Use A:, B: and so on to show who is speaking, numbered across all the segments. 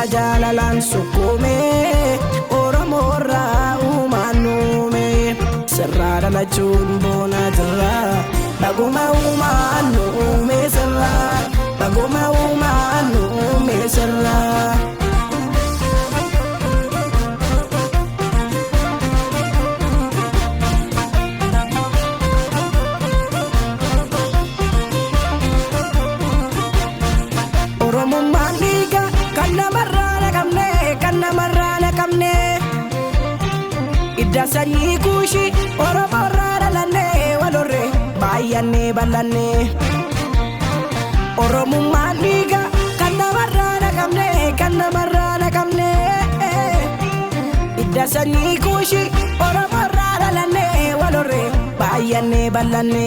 A: Cuubbata jaalalaan sukkuume Oromoorraa uumaan nuume sirraa dhalachuun boonaa jirra baguma uumaan nu uume sirraa baguma uumaan nu uume sirraa. Oromummaan dhiiga kan namarraa naqamne kan namarraa naqamne idda sanyii kuushii Oromoorraa dhalanne walorre baay'anne bal'anne. Oromummaan dhiiga kan namarraa naqamne kan namarraa naqamne idda sanyii kuushii Oromoorraa dhalanne walorre baay'anne bal'anne.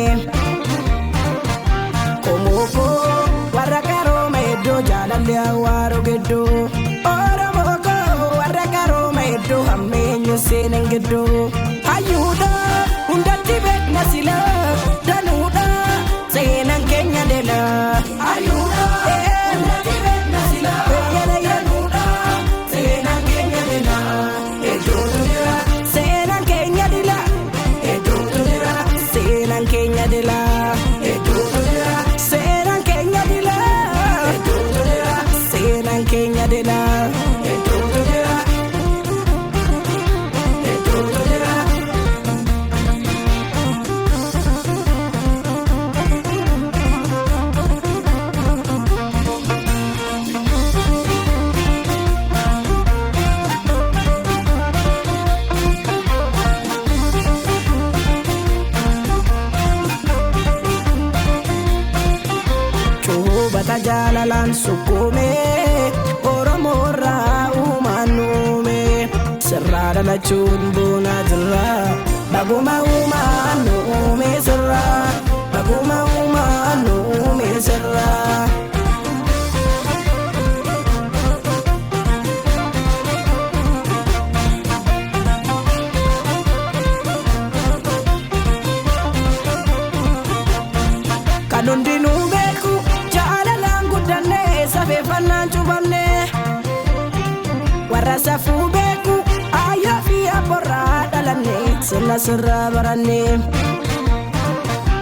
A: Qomoo warra qarooma iddoo jaalalli awwaaroo gidduu Oromoo koo warra qarooma iddoo hammeenyu seenan gidduu hayyuudha hundatti beekna sila danuudha seenan keenya dela hayyuudha hundatti beekna sila danuudha seenan keenya dela hedduutu jira seenan keenya dila hedduutu jira seenan keenya dila hedduutu jira seenan keenya dila hedduutu jira seenan keenya dila hedduutu jira hedduutu jira. Cuubata jaalalaan sukkuume Oromoorraa uumaan nuume sirraa dhalachuun boonaa jirra baguma uumaan nu uume sirraa baguma uumaan nu uume sirraa. Kan hundinuu beeku jaalalaan guddanne safeeffannaan cubamne warra safuu beeku ayyaa fi abboorraa dhalanne sirna sirraa baranne.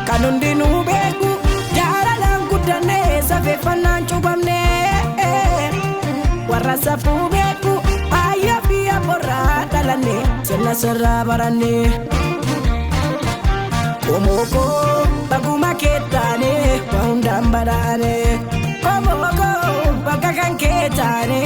A: Kan hundinuu beeku jaalalaan guddanne safeeffannaan cubamne warra safuu beeku ayyaa fi abboorraa dhalanne sirna sirraa baranne. Qomoo koo baguma kee taane waa hundaan badhaane. Qomoo koo bakka kan kee taane